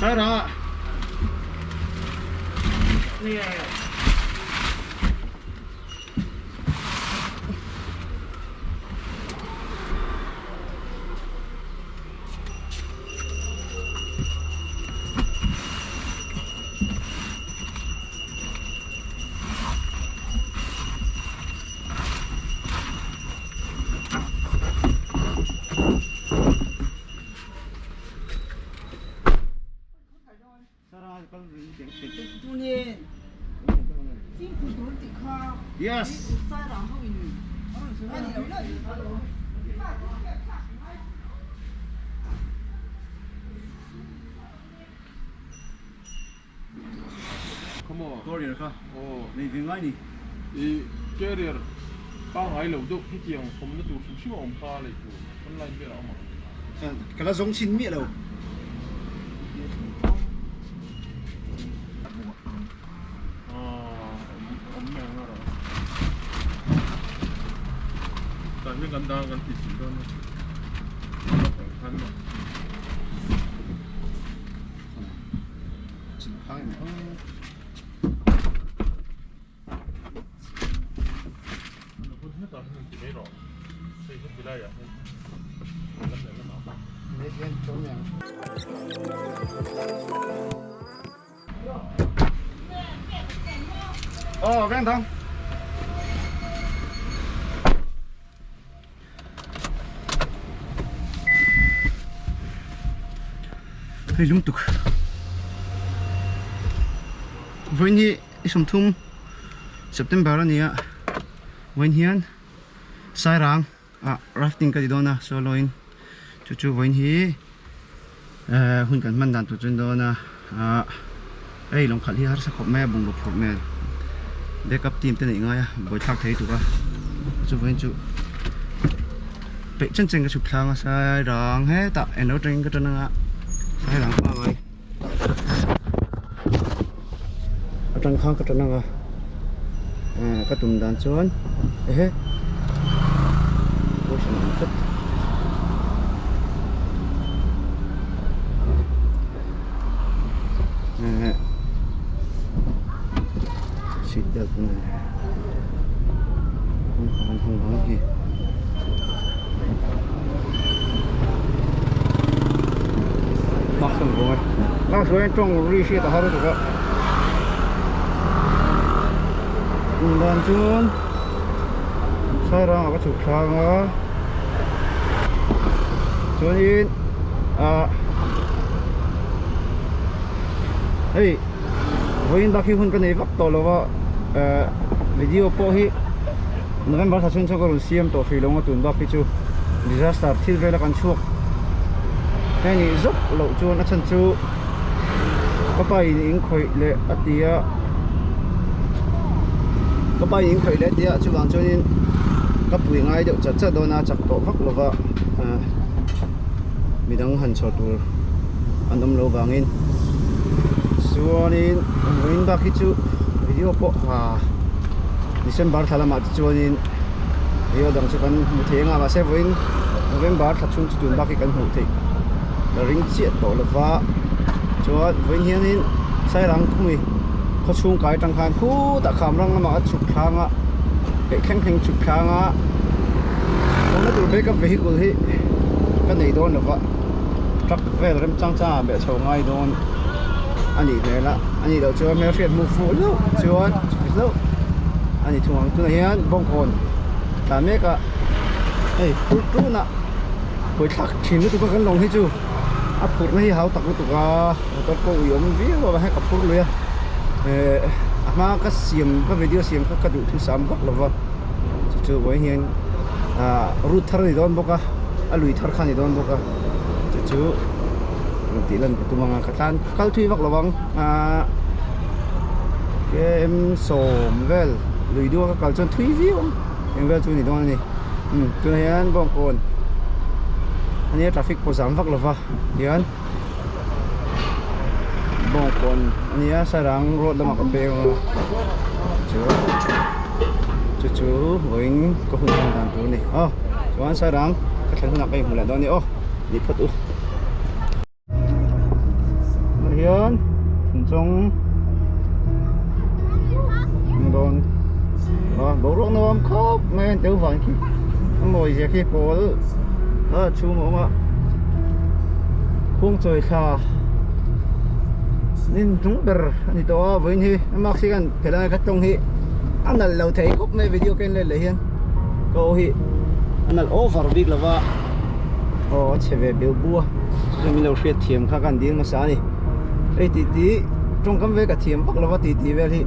Sairang ah. Yes. Carrier kha nei ve ngai ni. I carrier pangngai lo deuh hetiang thawmna tur hrim hrim a awm kha lei tur online velah a awm ang. Ka la zawng chhin miah lo. Awm mai ang a rawh. Tah hian kan dang kan tih chhin dawn a. Khan maw. Ờ, ven thang. Hei lung tuk. Vawiin hi i 30 September a ni a, vawiin hian Sairang ah rafting ka ti dawn a solo in chu chu vawiin hi eh hun kan hman dan tur chu a ni dawn a ah hei lawng khalh hi harsa khawp mai a bungraw phurh hmel backup team te neih ngai a buaithlak thei tuk a chu vawiin chu peih chen chen ka chhuk thlang a Sairang hetah englo atangin ka tan anga Sairang pangai atang khan ka tan anga eh ka tum dan chuan ehe portion ang tlat eh seat belt pawh kawngkhar an hawng ang hi. Dan chuan Sairang ah ka chhuk thlang a chuanin ah hei vawiin bak hi hun ka nei vak tawh lo a eh video pawh hi November thla chhung chuan ka rawn siam tawh hrih lo ang a tun bak hi chu disaster thil vela kan chhuak hei nih zawk loh chuan a chhan chu ka pa in in khawih leh a ti a ka pa in in khawih leh a ti a chuvang chuanin ka pui ngai deuh chat chat dawn a chak tawh vak lova ah midang han chhawr tur an awm lo vangin chuanin vawiin bak hi chu video pawh ah December thla lamah te chuanin video dang chu kan hmu thei anga mahse vawiin November thla chhung chu tun bak hi kan hmuh theih la ring chiah tawh lova chuan vawiin hianin Sairang khumi khaw chhung kai atang khan khutah kham rang lamah a chhuk thlang a peih thleng thleng chhuk thlang a awmna tur backup vehicle hi ka nei dawn lova truck vel remchang chang ah beh chho ngai dawn a nih hmel a a nih loh chuan hmelhriat hmuh fuh hlauh chuan hlauh a ni thung ang tunah hian bawngkawn tlan mek a hei phur tun a buaithlak thin lutuk a kan lawng hi chu a phurhna hi hau tak lutuk a motor pawh ui awm viau a hei ka phur lui a eh a hma ka siam ka video siam kha ka duhthusam vak lo va chu chu vawiin hian ah route thar a ni dawn bawk a a lui thar kha a ni dawn bawk a chu chu rawn tih lan ka tum ang a ka tlan kal thui vak lo ang ah km sawm vel lui deuh a ka kal chuan thui viau ang eng vel chu a ni dawn a ni umm tunah hian bawngkawn a nia traffic pawh zam vak lo va tihian bawngkawn a nia Sairang road lamah ka peng a chu chu chu vawiin ka hun hman dan tur a ni aw chuan Sairang ka thlen hunah ka inhmu leh dawn a ni aw ni phawt u. Hian thingchawng ang dawn a boruak nuam khawp mai a deuh vang khi a mawi zia khi pawl a chhung a awm a khuang chawi thla nin hnung ber a ni tawh a vawiin hi a mask hi khan phelh a kha tawng hi a nalh lo thei khawp mai video ka en let leh hian ka aw hi a nalh over bik lo va aw a chhe ve beuh bu a chu chu min lo hriat thiam kha ka han dil hmasa a ni hei tih tih tawngkam ve ka thiam vak lo va tih tih vel hi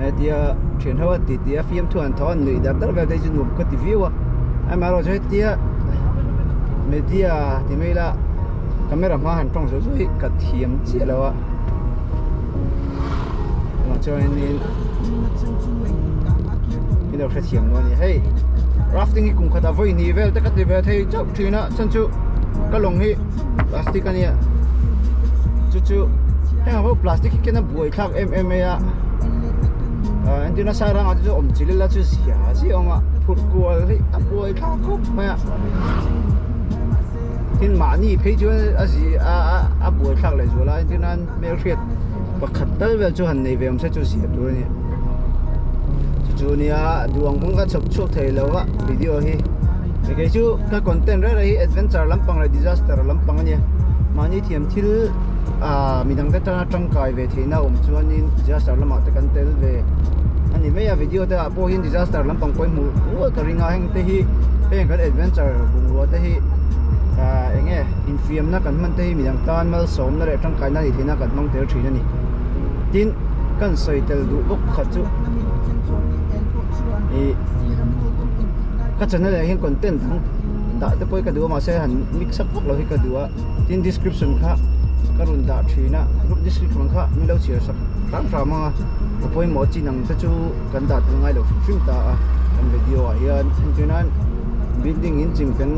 hetia thian ho a tih tih a fiamthu an thaw a nuih dar dar vel te hi chu nuam ka ti viau a amaherawhchu hetia media ti mai ila camera hma han tawng zawh zawh hi ka thiam chiah lo a tunah chuanin min lo hrethiam dawn a ni hei rafting hi kum khatah vawi hnih vel te ka ti ve thei chauh thin a chhan chu ka lawng hi plastic a nia chu chu heng ang pawh plastic hi kena buai thlak em em mai a ah entir na sai rangah te chu awm chilh ila chu zia zia a awm a phurh kual hi a buai thlak khawp mai a tin mahni phei chuan a zi a a a buai thlak leh zual a entir nan hmelhriat pakhat tal vel chu han nei ve awm se chu zia tur a ni chu chu nia duh ang pawn ka chhawp chhuak thei lo a video hi kei chu ka content reng reng hi adventure lampang leh disaster lampang a nia mahni thiam thil ah midang te tana tangkai ve theihna awm chuanin disaster lamah te kan tel ve a ni mai a video te ah pawh hian disaster lampang pawh hi hmuh nual ka ring a heng te hi heng kan adventure bungrua te hi ah eng nge infiamna kan hman te hi midang tan malsawmna leh tangkaina ni theihna kan hmang tel thin a ni tin kan sawi tel duh bawk pakhat chu ih ka channel ah hian content dang dah te pawh hi ka duh a mahse han mix up vak lo hi ka duh a tin description kha ka rawn dah thin a group description kha min lo chhiar sak hram hram ang a ka pawimawh chin ang te chu kan dah tel ngai lo hrim hrim ta a kan video ah hian entir nan building in chim kan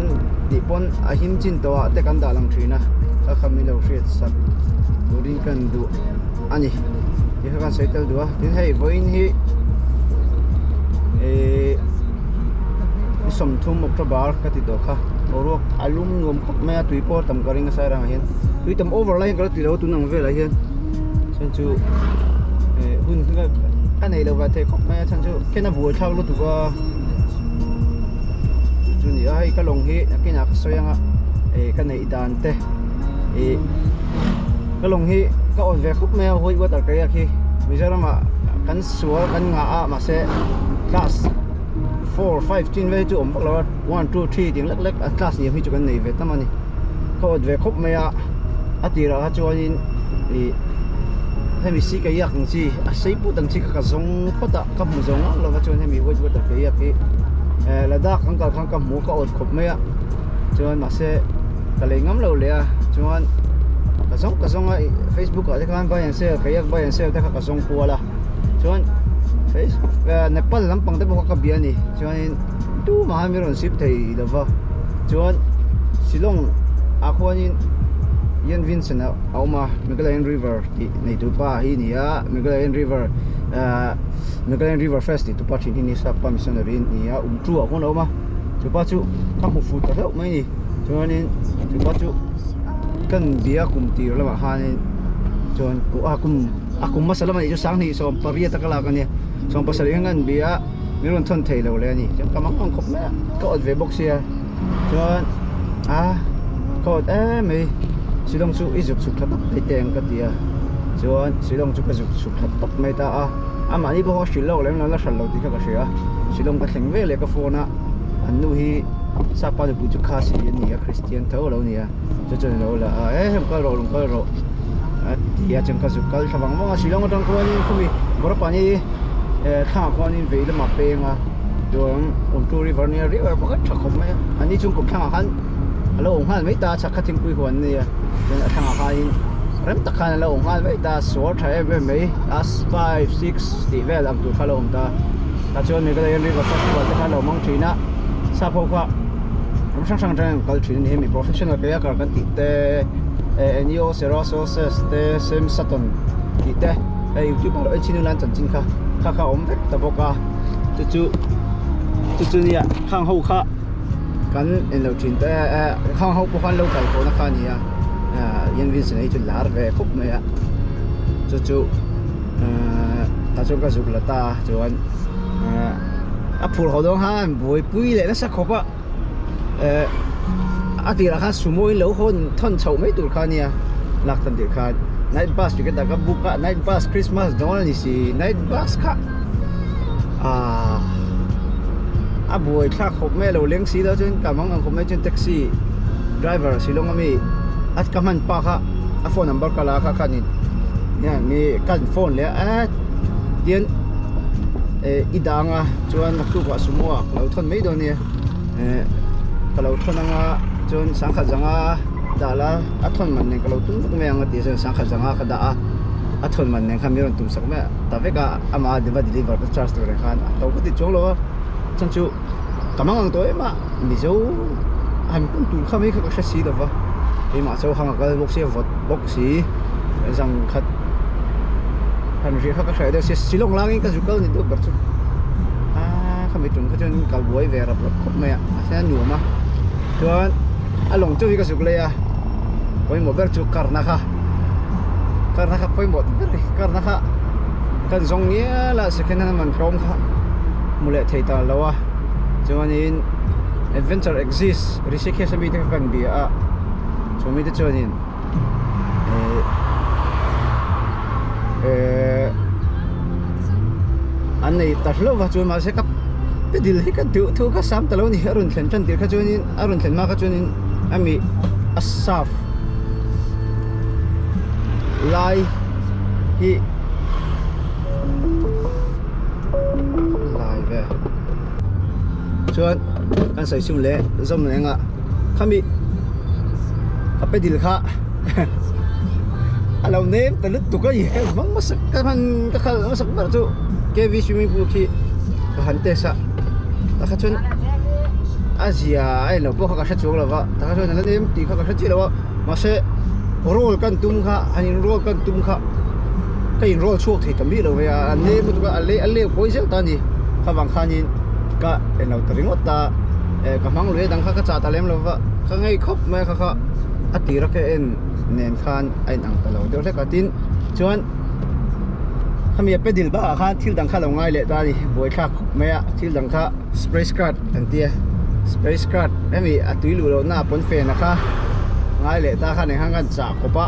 tih pawn a him chin tawh ah te kan dah lang thin a kha kha min lo hriat sak turin kan duh a ni tih kha kan sawi tel duh a tin hei vawiin hi ihh ni 30 October ka ti tawh kha boruak a lum nuam khawp mai a tui pawh a tam ka ring a sai rangah hian tui tam over lai hian ka la tui lo a tun ang velah hian chuan chu eh hun ka nei lo ve thei khawp mai a chhan chu khen a buai thlak lutuk a chu chu ni a hei ka lawng hi nakinah ka sawi anga eh ka neih dan te ih ka lawng hi ka awt ve khawp mai a white water kayak hi Mizoram ah kan sual kan ngah a mahse class 4 5 chin vel hi chu awm vak lo a 1 2 3 tih lek lek a class ni ang hi chu kan nei ve tam a ni ka awt ve khawp mai a a tirah kha chuanin ih hemi si kayak ang chi a sei put ang chi kha ka zawng phawt a ka hmu zawng ang lova chuan hemi white water kayak hi eh Ladakh an kal khan ka hmu ka awt khawp mai a chuan mahse ka lei ngam lo leh a chuan ka zawng ka zawng a ih Facebook ah te khan buy and sell kayak buy and sell te kha ka zawng kual a chuan Facebook Nepal lampang te pawh kha ka bia a ni chuanin tumah hian min rawn sip thei lova chuan Shillong ah khuanin Ian Vincent a awm a Meghalaya River tih nei tu pa hi a ni a Meghalaya River ahh Meghalaya River Fest tih tu pa thin hi ni sap pa missionary a ni a Umtu ah khuan a awm a chupa chu ka hmu fuh ta hlauh mai a ni chuanin chupa chu kan bia kum tir lamah khanin chuan a kum a kum hmasa lamah nih chu sanghnih 18 a ka lak a nia 17 hian kan bia a. Min rawn thawn thei lo le a ni chuan ka mang ang khawp mai a ka awt ve bawk sia chuan a ka awt em mai Shillong chu i zuk chhuk thla tawp thei teng ka ti a chuan Shillong chu ka zuk chhuk thla tawp mai ta a amahni pawh a hrilh lawk lem lo la hral lo tih kha ka hria Shillong ka thleng vel leh ka phone a an nu hi sapa nupui chu khasi a ni a Christian tho a lo ni a chu chuan a lo la a e heng kal rawh lung kal rawh a ti a chuan ka zuk kal thla vang vang a Shillong atang khuanin khumi Borapani eh thla khuanin vei lamah peng a chuan Umtu river nia river pakhat tha khawp mai a ani chung kum thlangah khan a lo awm nghal mai ta a chhak kha thingpui huan a nia chuan a thlangah khanin rem tak khan a lo awm nghal mai ta suar tha em em mai class 5 6 tih vel ang tur kha a lo awm ta tah chuan Meghalaya river festival te kha a lo hmang thin a sap ho kha ram hrang hrang atangin an kal thin a ni hemi professional kayaker kan tih te eh Enio Serrasolses te Sam Sutton tih te. Hei youtuber en chin ula an chanchin kha kha kha a awm vek ta bawk a chu chu chu chu nia khang ho kha kan en lo thin te eh khang ho pawh khan lo kal tawhna kha a ni a. Ian Vincent a hi chu lar ve khawp mai a chu chu tah chuan ka zuk la ta a chuan a phur ho dawn khan buaipui leh nasa khawp a a tirah khan sumo in lo hawn thawn chhoh mai tur kha a nia lak tan tirh khan night bus ticket ah ka book a night bus christmas dawn a ni si night bus kha ahh a buai thlak khawp mai a lo leng si lo chuan ka mang ang khawp mai chuan taxi driver Shillong ami a ka hman pa kha a phone number ka la kha khanin mi kan phone leh a tian eh i dang a chuan naktuk ah sumo ah ka lo thawn mai dawn nia eh ka lo thawn anga chuan sangkhat zanga dah la a thawn man nen ka lo tum vek mai ang a tih chuan sangkhat zanga ka dah a a thawn man nen khan min rawn tum sak mai a ta vek a amah a va deliver te charge tur khan a to ka ti chuang lo a chhan chu ka mang ang tawh em a mizo han pum tur kha mai kha ka hre si lo va keimah chu hang a kal bawk sia vawt bawk si zang khat han riah kha ka hre deuh sia Shillong langin ka zu kal ni deuh ber chu aaa khami tum kha chuan ka buai ve rap rap khawp mai a mahse a nuam a chuan a lawng chu hi ka zuk leh a pawimawh ber chu karna kha karna kha pawimawh ber a ni karna kha kan zawng ngial a second hand man tlawm kha hmu leh thei ta lo a chuanin adventure exist Rishikesh ami te kha kan bia a chumi te chuanin eh eh an nei ta hlauh va chuan mahse ka pedil hi ka duh thu kha sam ta lo a ni a rawn thlen tan tir kha chuanin a rawn thlen hma kha chuanin ami a saf lai hi lai ve chuan kan sawi chhung leh zawm leh anga khami a pedil kha a lo nem ta lutuk a ni hei hmang hmasak ka hman ka khalh hmasak ber chu K_V swimming pool khi ka han test a tah kha chuan a zia a en lo pawh kha ka hre chuang lo va tah kha chuan a la nem tih kha ka hre chiah lo a mahse roll kan tum kha han in roll kan tum kha ka in roll chhuak thei ta miah lo ve a a nem lutuk a a leu kawi zel ta a ni khavang khanin ka en lo ta ringawt ta eh ka hmang lui a dang kha ka chah ta lem lo va ka ngei khawp mai a kha kha a tir a ka en nen khan a in ang ta lo deuh hlek a tin chuan khami a pedal bakah khan thil dang kha a lo ngai leh ta a ni buaithlak khawp mai a thil dang kha space card an tia space card hemi a tui luh loh na pawn fen a kha ngai leh ta khan eng khan kan chah khawp a.